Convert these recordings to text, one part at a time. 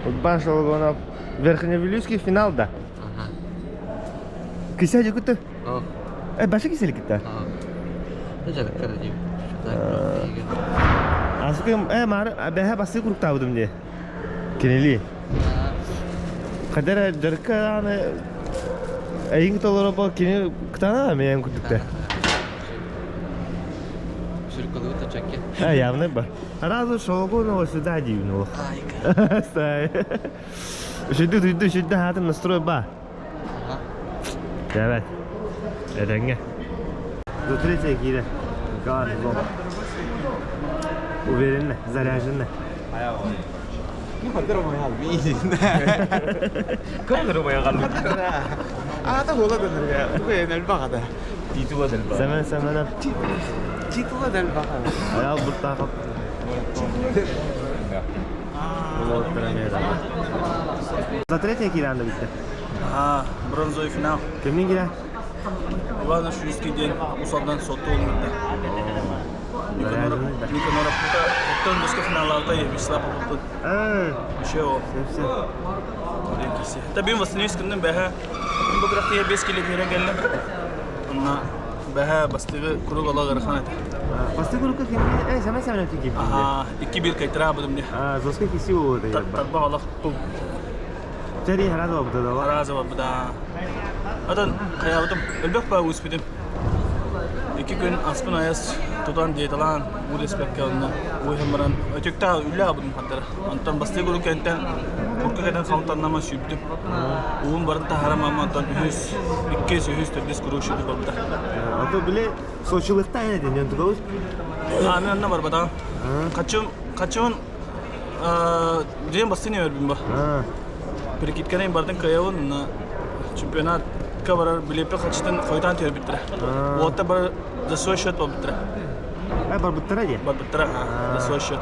Урбан Шологонов Верхневилюйский финал да. Ага. Кися дьукуту. О. Башы киселикта. Дьарыккар дии. Асыкым мары бэһэ басы куруктаабытым дии. Кинили. Кадара дьарыкка аны эйиҥ толоро кини кытана мен курдукта. Сүркалыгыт чакке. Явно ба. Сразу Шологонова сюда дивнул. Стай. Үшүдү түдү үшүдү хатын настрой ба. Evet. Этэҥҥэ. За третья киирэ. Николай Злобов. Уверенно, заряженно. Сэмэн Сэмэнов. Айал Буртахов. За третья киирэн да бүттэ. Аа, бронзовый финал. Кимнин киирэ? Иван Шуйский диэн Усалдан сотту олмутта. Никаноров оттон бөскө финаллаабыта Вячеслав Попов. Еще о. Та бин восстановись күннен бэһэ. Бу күрэхтигэ 5 кило киирэн кэллим. Онно бэһэ бастыгы круг ала ыарахан этэ. Бастыгы курукка кимни? Сэмэн Сэмэн ким? Аха, 2-1 кайтара быдым не. Зоска киси болду. Тарба олох. Чери хараза буда да. Хараза буда. Атын хаябытым өлбөх ба үспүтүм. 2 күн аспын аяс тутан диеталаан уулеспекке онно уйхан баран өтүктаа үлэ абыдым хаттара. Онтон бастыгы куру кэнтэн курка кэтэн халтаннама сүүптүм. Уун барын таһарам ама онтон үһүс, иккис, үһүс, төрдүс куру шүтү барбыта. А то биле сочилыкта эне ден тугабыз. А мен онно барбата. Качым, качымын ден бастыны өрбүм ба. Прикидканен бардын каябын чемпионат барар билепе хачытын хойтан төрбүттүрэ. Уотта бар за свой счет барбыттыра. Барбыттыра де? Барбыттыра, за свой счет.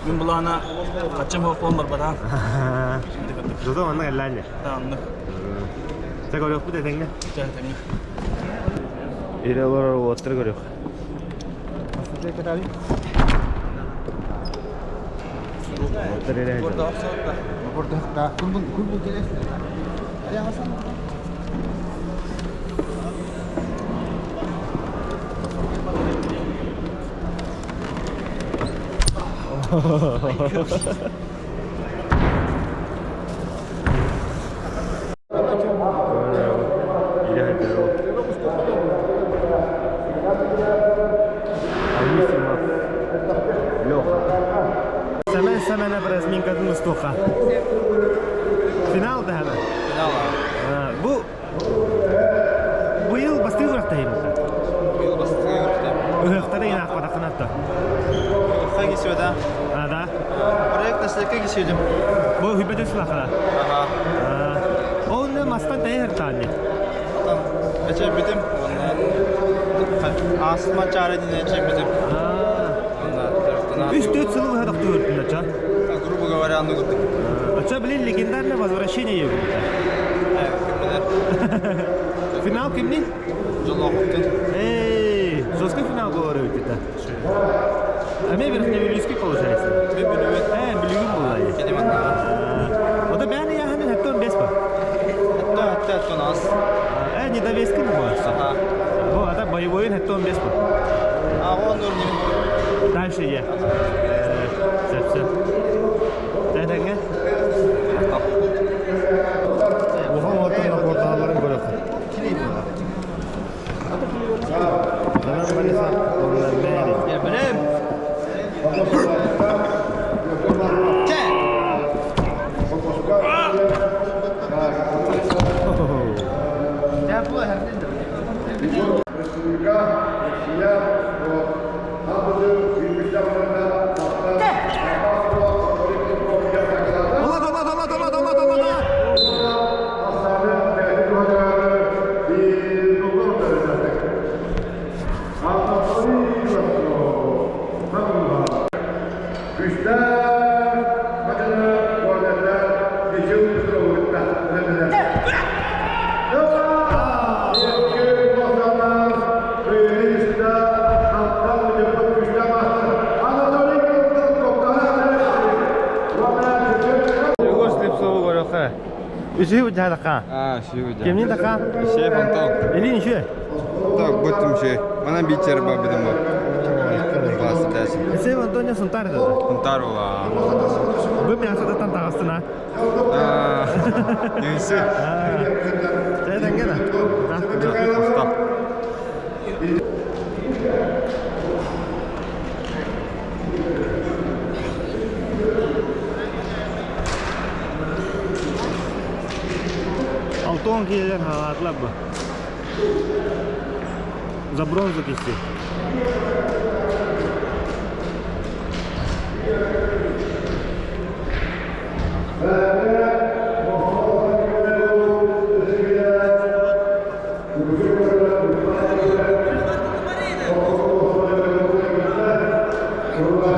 Мен булана качым хоқпон барбата. Зато манна кэллаанне. Да, оннук. Чэ көрүөхпүт этэҥҥэ. Чэ, этэҥҥэ. Ире олорор уоттары көрүөх. Уоттар ире Сэмэн Сэмэнэп разминкатын устуохха. Финал да хана. Финал. Бу быйыл бастыыр күрэхтэһиибит. Быйыл бастыыр күрэхтэһиибит. Ыһыахтары иҥин аахпатаххына Ыһыахха кисиэдэ. А, да? Проект наследка кисиэдим. Бу хүбэтин сылахара. Ага. Ол не мастан тэйэ хыртаанни. Эчэйбитим. Астма чары дин эчэйбитим. Үс-төрт сылы быһа тохтууртун ача. Грубо говоря, анны курдук. Ача, блин, легендарное возвращение ебит. Финал кимни? Жолоохтун. Эй, жесткий финал говорю это. А мне Верхневилюйский получается. Мен билибин. Билигин буолла. Ото бэни яханы хаттон бес ба. Хатта хатта хаттон ас. Недовески бу. Ага. Бу ата боевой хаттон бес ба. А он нур Дальше я. Сөп сөп. Тәтәңе. Ухан отын порталарын көрөк. Данан Балиса, оннан бэри. Билем. Олат, олат, олат, олат, олат, олат, олат. Туора. Үсүһү бу таха. А, сүү Кемнин таха? Шеф Антон. Илин үшү. Так, бутум шеф. Мана бичер бабидым. Класс дальше. Сев Антонио Сунтар да. Унтарула. Бу мен асатан тағыстына. А, Юнсу. Тэтэнгена. Стоп. Алтон киилер халатлар бу. За бронзу кисти.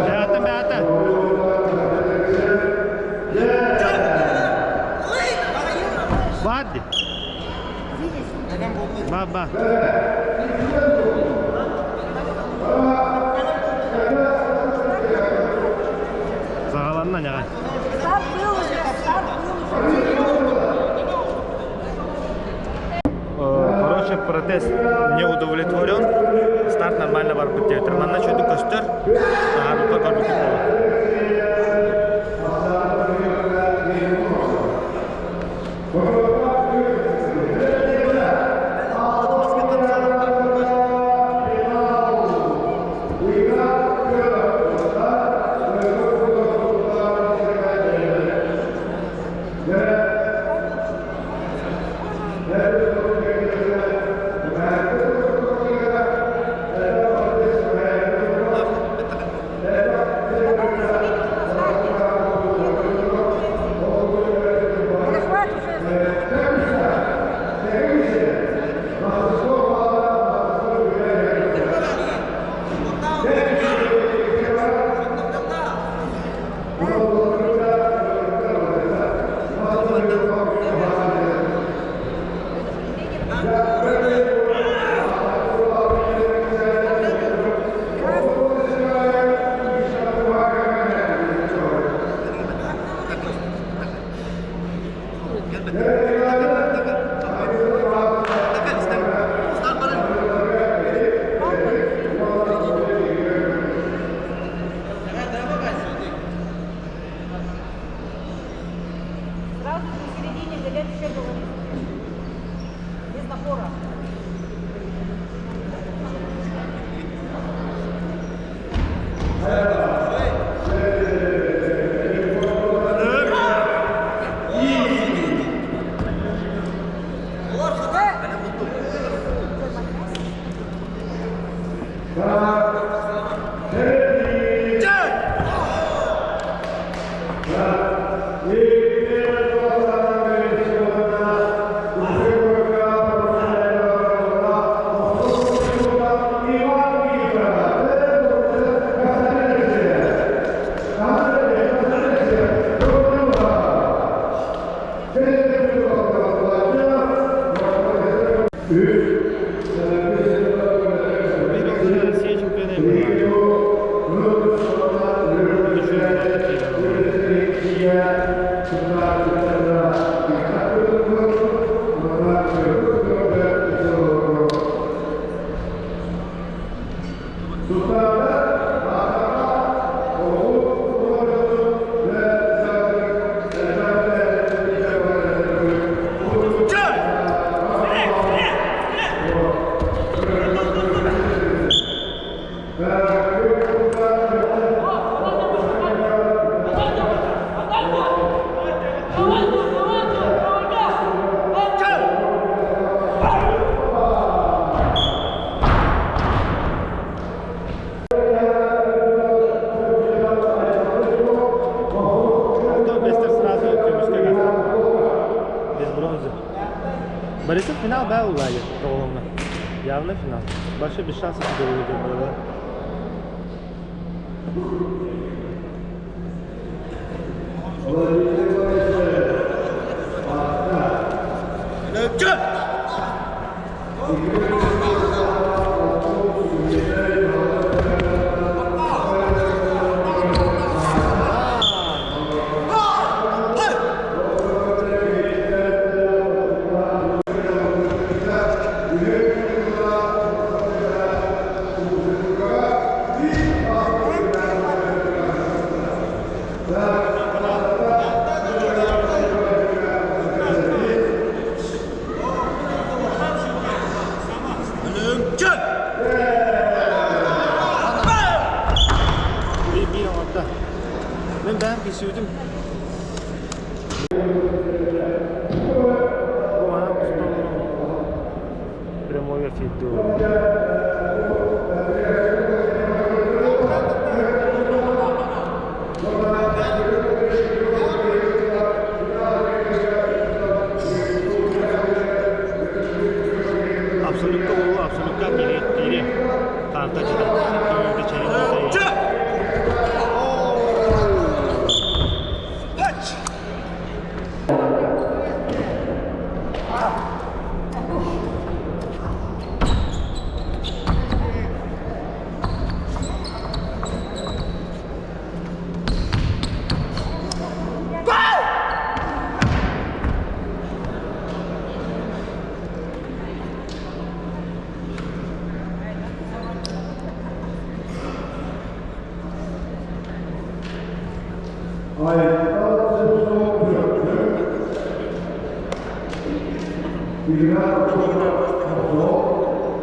Бээтэ, бээтэ. Бади. Ба, ба. Саҕаланна ньаҕай. Старт был уже, старт был уже. Короче, протест не удовлетворен. Старт нормально бар бит. Манна чөйдү көстөр. Ага, бу көрбүт болот. Да хватит уже. Сразу посередине галет еще было. Без напора. Россия чемпионы. Бестер сразу көмүскө Без бронзы. Борисов финал да уладит Толомна. Явно финал. Вообще без шансов было да?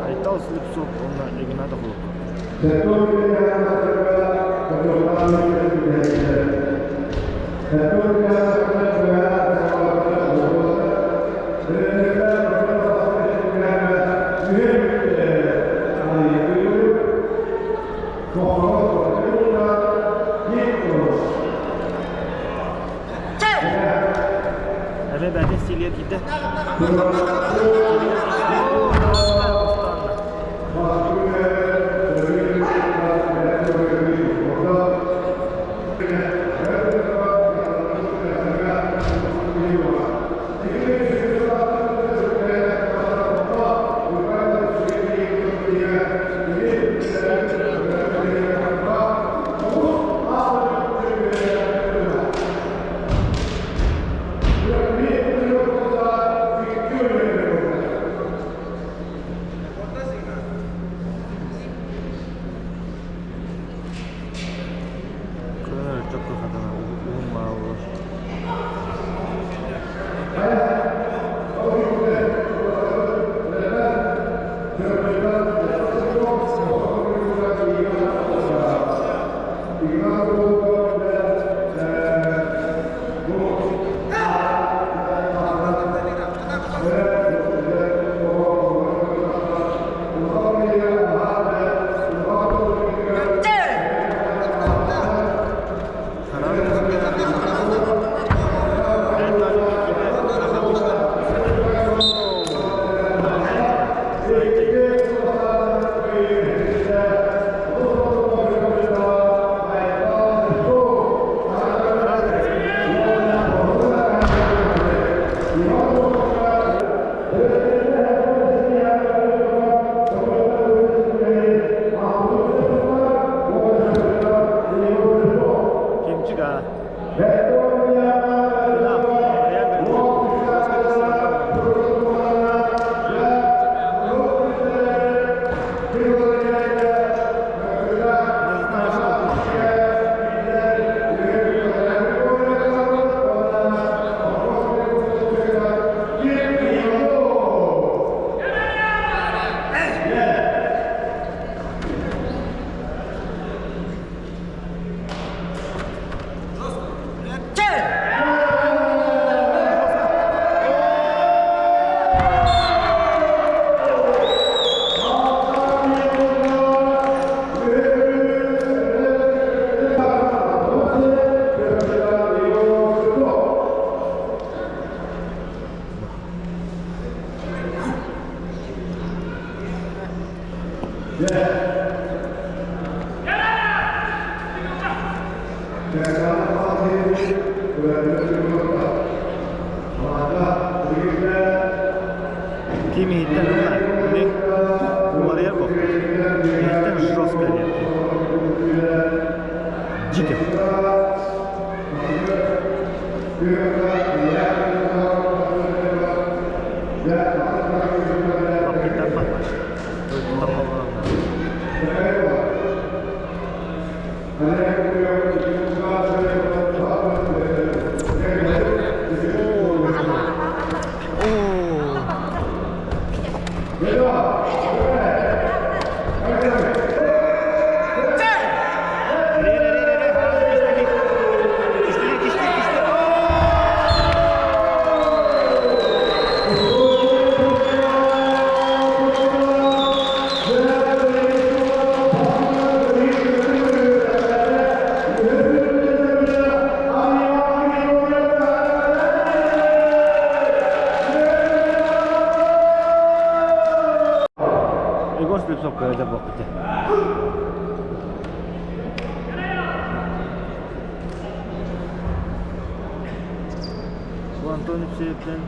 Айтал Слепцов уонна Игнат Охлопков. Эмиэ бэйэтин стилигэр киирдэ. Көрөр чокко хатана уһун мааллар. Кимчик а? Финал. Не знаю, что будет. Ким иһиттэн ылла? Били уларыйар буолла. Иһиттэн жестко диэки. Дико. Лаппиттан баппаш. Тутан олорон. Оо. Ре-ре-ре-ре-ре. Кистели. Кистели, кистели, кистели. Егор Слепцов көрөдө буолбут. Бу Антон Ипсеевтен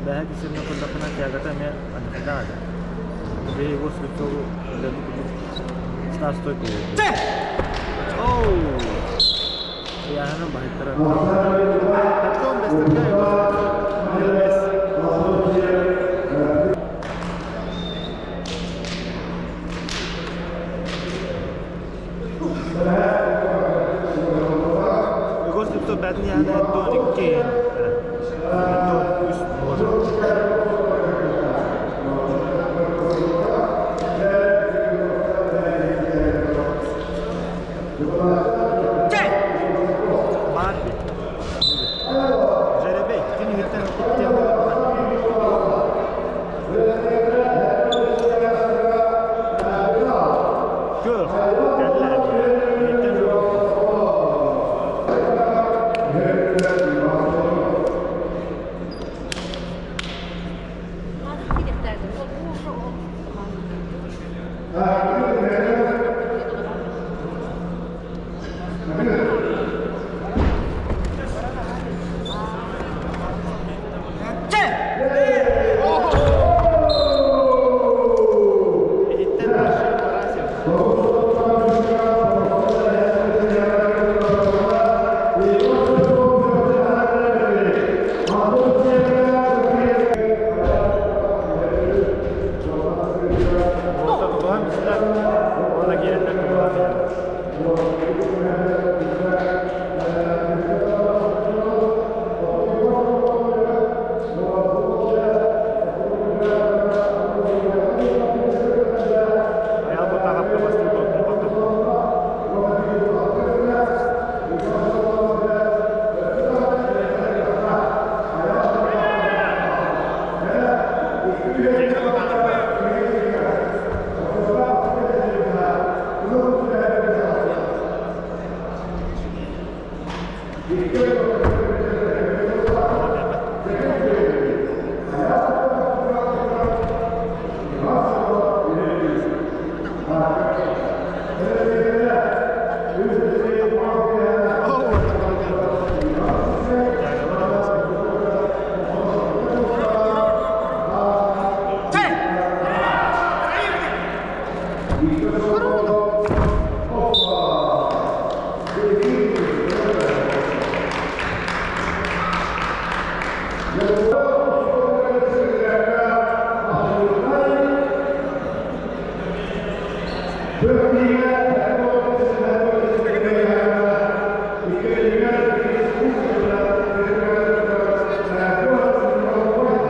бэһэ кисирне курдакына тягата эмиэ адыхайдаах этэ. Били Егор Слепцову өлөрбүт курдук стас стойка буолбут. Оу! Ыйааһынын баһыйтара. Потом бэстэргэ Егор Слепцов ЛМС. Егор Слепцов бээтин ыйааһына 72, 73 может. Баар бит. Жеребей, күн үһүттэн иттиэн Көр, кэллэ Иһиттэн Иһиттэн Тарасев. Орто тутуһан бистилэр. Уонна киирэннэр тутуһан биэрдилэр. Айал Бутахапка бастыыр буолтун хоту.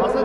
Masa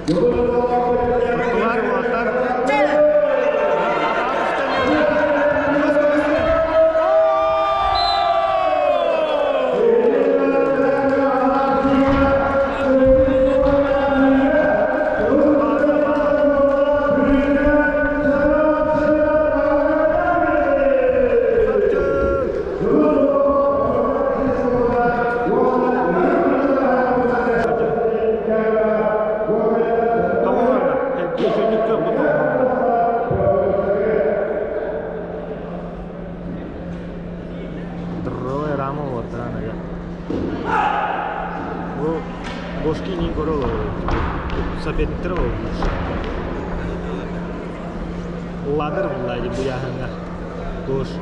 Туттулар уолаттар. Здоровая рама вот рана. Бу Гошки не көрө соперниктер болмуш. Ладыр буллайды бу яһыңа. Гош.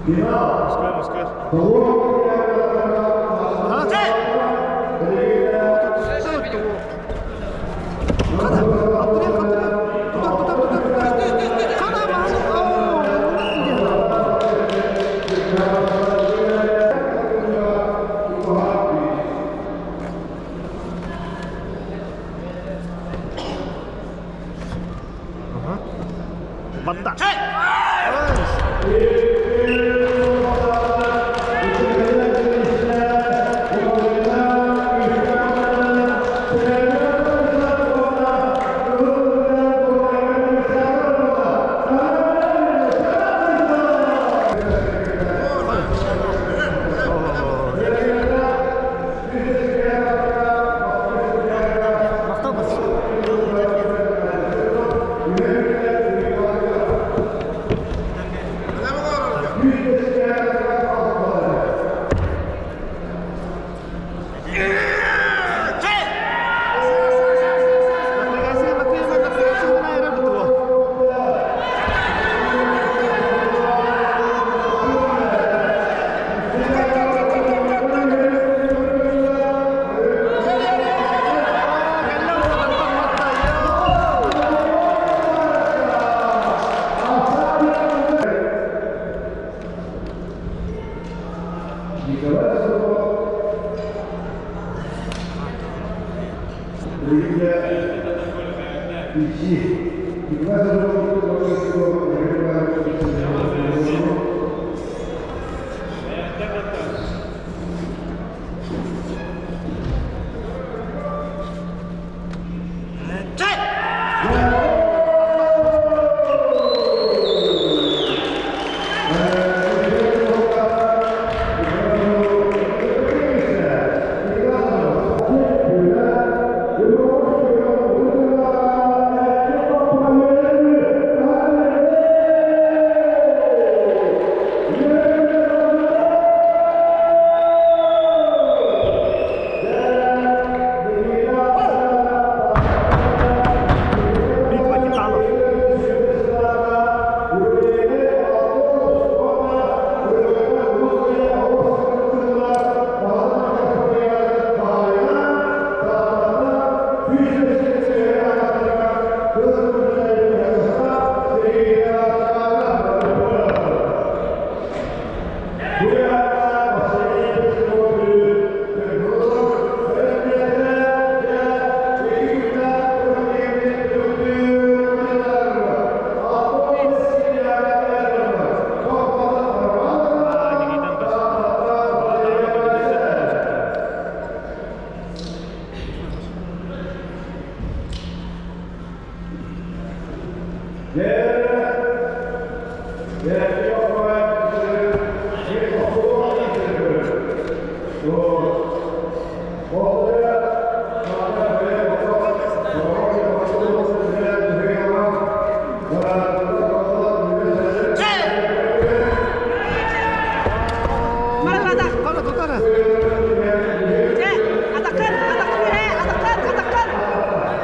Москва, Москва. Батта.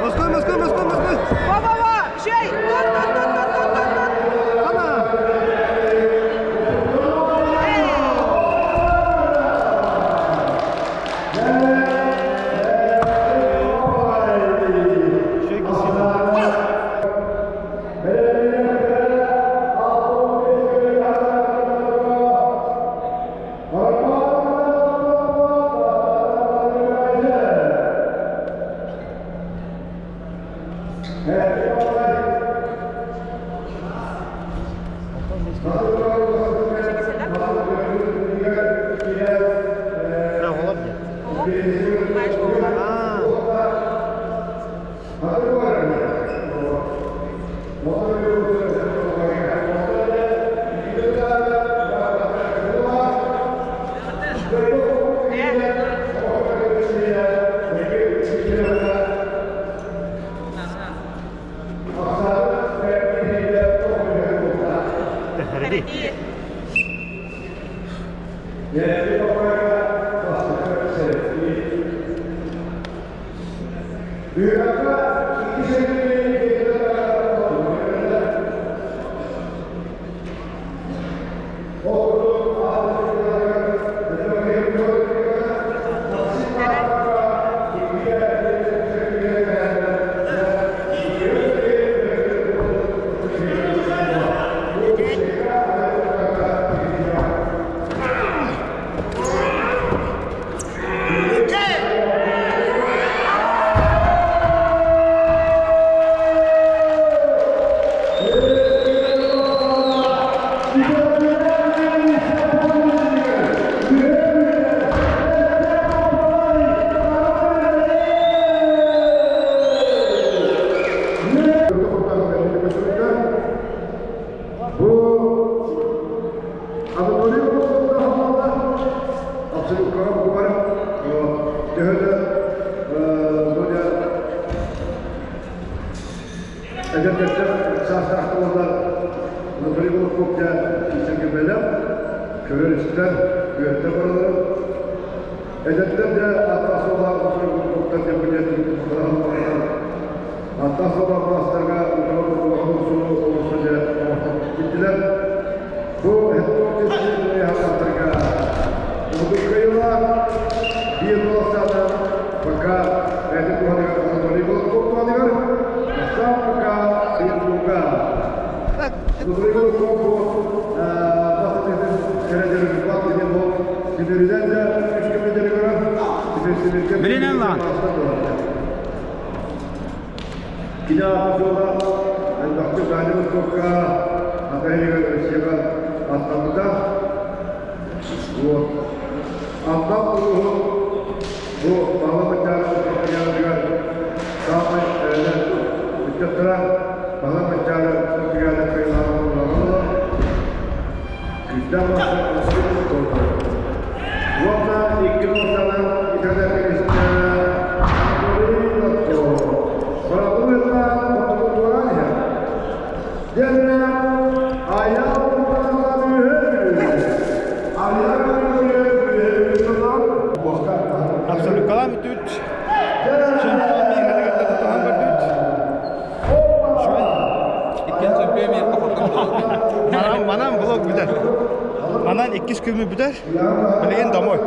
Москва, Москва, Москва, Москва! Ана! Да, голубь. Билинэн лаан. Абсолюткалаан бүтүүт. Чемпион миэхэ тутуһан көрдүүт. Иккен чемпион миэхэ Манан, манан блог бүтэр. Манан иккис күммүт бүтэр. Билигин домой.